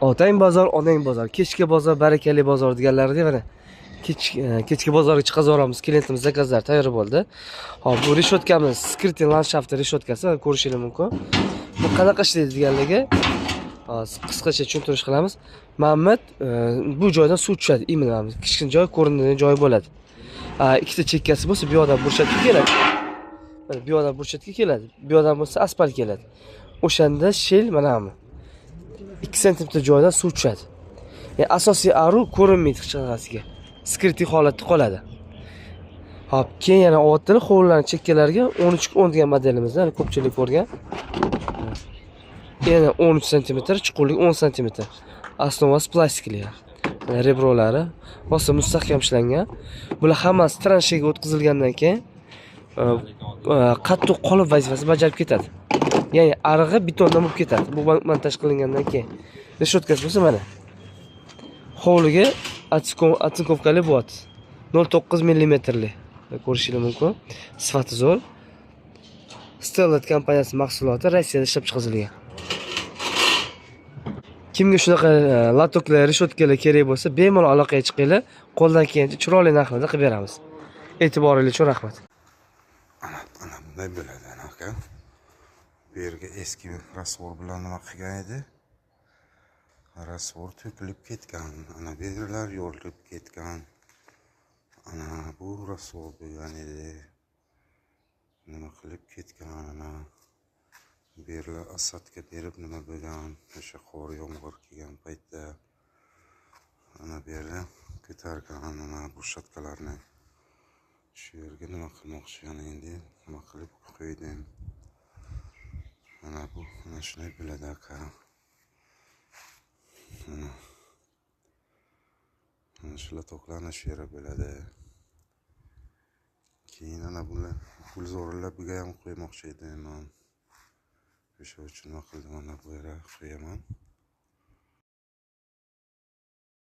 Otang bozor, onang bozor, kechki bozor, barakali bozor deganlaridek mana kechki bozorga chiqazaveramiz. Klientimiz zakazlari tayyor bo'ldi. Hop, bu reshotkamiz скрытый landshaft reshotkasi, ko'rishingiz mumkin. Bu qanaqa ishlaydi deganligi hozir qisqacha tushuntirish qilamiz. Mana bu joydan suv tushadi, именно mana kichkina joy ko'rinadigan joyi bo'ladi. Ikkita chekkasi bo'lsa, bu yoqdan burchakka keladi. Mana bu yoqdan burchakka keladi. Bu yoqdan bo'lsa asfalt keladi. O'shanda shel mana bu 2 santimetr joydan suv tushadi. Ya'ni asosiy ariq ko'rinmaydi hech qanaqasiga. Скрытый holatda qoladi. Hop, keyin yana olyaptilar hovlilarning chekkalariga 13 10 degan modelimizni, hali ko'pchilik ko'rgan. Yana 13 santimetr, chuqurligi 10 santimetr. Основа si plastikli. Mana ребро lari rosa mustahkam ishlangan. Bular hammasi transheyaga o'tkazilgandan keyin qattiq qolip vazifasini bajarib ketadi. Ya'ni arig'i betondan bo'lib ketadi. Bu montaj qilingandan keyin. Reshotkasi bo'lsa mana. Hovliga оцинковка li bo'lyapti. 0.9 millimetrli. Ko'rishingiz mumkin. Sifati zo'r. Stellat kompaniyasi mahsuloti Rossiyada ishlab chiqarilgan. Kimga shunaqa lotoklar, reshotkalar kerak bo'lsa, bemalol aloqaga chiqinglar. Qo'ldan kelgancha chiroyli narxlarda qilib beramiz. E'tiboringiz uchun rahmat. Ana, ana bunday bo'ladi, ana, aka. Bu yerga eski раствор bilan nima qilgan edi? Раствор to'kilib ketgan. Ana bu yerlar yorilib ketgan. Ana bu раствор bo'lgan edi. Nima qilib ketgan, ana. Bu yerlar осадка berib nima bo'lgan, o'sha qor yomg'ir kelgan paytda ana bu yerda ko'targan, ana брусчатка larni. Shu yerga nima qilmoqchi, ana endi nima qilib qo'ydim. Mana bu ana shunday bo'ladi, aka. Mana. Mana shu lotoklar ana shu yerda bo'ladi. Keyin ana bular gulzorlar, buga ham qo'ymoqchi edim man. O'sha uchun nima qildim, mana bu yerga qo'yaman.